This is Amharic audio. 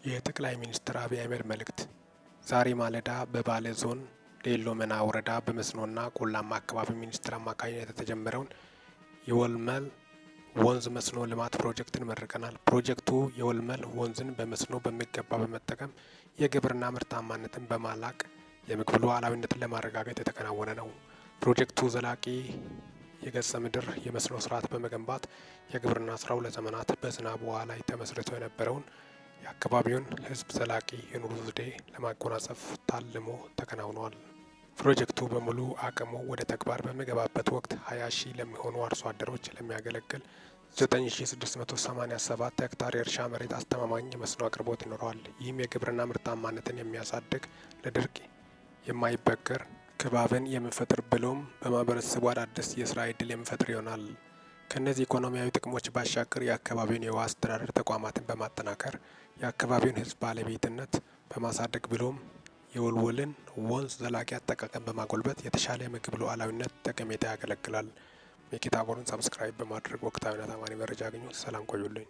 የጠቅላይ ሚኒስትር አብይ አህመድ መልእክት። ዛሬ ማለዳ በባሌ ዞን ዴሎ መና ወረዳ በመስኖና ቆላማ አካባቢ ሚኒስቴር አማካኝነት የተጀመረውን የወልመል ወንዝ መስኖ ልማት ፕሮጀክትን መርቀናል። ፕሮጀክቱ የወልመል ወንዝን በመስኖ በሚገባ በመጠቀም የግብርና ምርታማነትን በማላቅ የምግብ ሉዓላዊነትን ለማረጋገጥ የተከናወነ ነው። ፕሮጀክቱ ዘላቂ የገጸ ምድር የመስኖ ስርዓት በመገንባት የግብርና ስራው ለዘመናት በዝናብ ውሃ ላይ ተመስርቶ የነበረውን የአካባቢውን ሕዝብ ዘላቂ የኑሮ ዘዴ ለማጎናጸፍ ታልሞ ተከናውኗል። ፕሮጀክቱ በሙሉ አቅሙ ወደ ተግባር በሚገባበት ወቅት 20 ሺህ ለሚሆኑ አርሶ አደሮች ለሚያገለግል 9687 ሄክታር የእርሻ መሬት አስተማማኝ የመስኖ አቅርቦት ይኖረዋል። ይህም የግብርና ምርታማነትን የሚያሳድግ፣ ለድርቅ የማይበገር ከባብን የሚፈጥር ብሎም በማህበረሰቡ አዳዲስ የስራ ዕድል የሚፈጥር ይሆናል። ከእነዚህ ኢኮኖሚያዊ ጥቅሞች ባሻገር የአካባቢውን የውሃ አስተዳደር ተቋማትን በማጠናከር የአካባቢውን ሕዝብ ባለቤትነት በማሳደግ ብሎም የወልወልን ወንዝ ዘላቂ አጠቃቀም በማጎልበት የተሻለ የምግብ ሉዓላዊነት ጠቀሜታ ያገለግላል። ሚኪታቦርን subscribe በማድረግ ወቅታዊና ታማኝ መረጃ ያግኙ። ሰላም ቆዩልኝ።